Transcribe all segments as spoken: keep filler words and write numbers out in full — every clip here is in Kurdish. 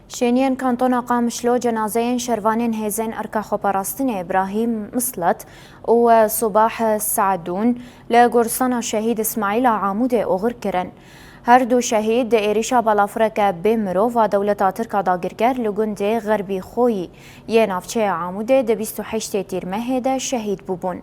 Şêniyên Kantona Qamişlo cenazeyên şervanên Hêzên Erka Xweparastinê Îbrahîm Mislet û Subah Seedûn li Goristana Şehîd Îsmaîl a Amûdê oxir kirin. Her du şehîd di êrîşa balafireke bê mirov a dewleta Tirk a dagirker li gundê Xerbî Xoyî yê navçeya Amûdê di bîst û heştê Tîrmehê de şehîd bûbûn.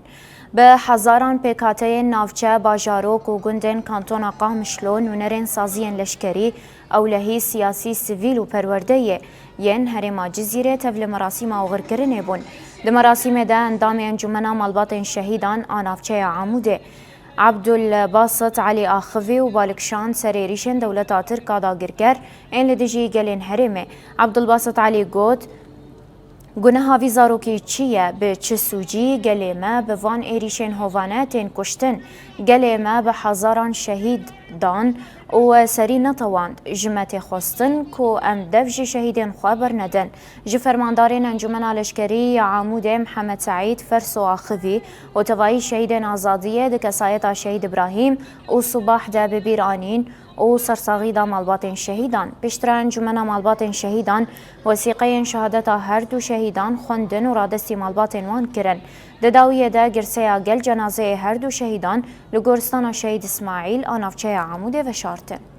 Bi hezaran pêkhateyên navçe, bajarok û gundên Kantona Qamişlo, nûnerên saziyên leşkerî, ewlehî, siyasî, sivîl û perwerdeyê yên herêma Cizîrê tev li merasîma oxirkirinê bûn. Di merasîmê de endamê Encûmena Malbatên Şehîdan a navçeya Amûdê, Abdul Basit Elî Axivî û balikşand ser êrîşên dewleta Tirk a dagirker ên li dijî gelên herêmê. Abdul Basit Elî got, Guneha vî zarokî çi ye? Bi çi sûcî gelê me bi van êrîşên hovane tên kuştin? Gelê me bi hezaran şehîd dan û serî netewand. Ji me tê xwestin ku em dev ji şehîdên xwe bernedin. Ji fermandarên Encûmena Leşkerî ya Amûdê Mihemed Seîd Ferso Axivî û tevayî şehîdên azadiyê di kesayeta Şehîd Îbrahîm û Subah de bi bîr anîn û sersaxî da malbatên şehîdan. Piştre Encûmena Malbatên Şehîdan wesîqeyên şehadeta her du şehîdan xwendin û radestî malbatên wan kirin. Di dawiyê de girseya gel cenazeyê her du şehîdan li Goristana Şehîd Îsmaîl a navçeya Amûdê veşartin.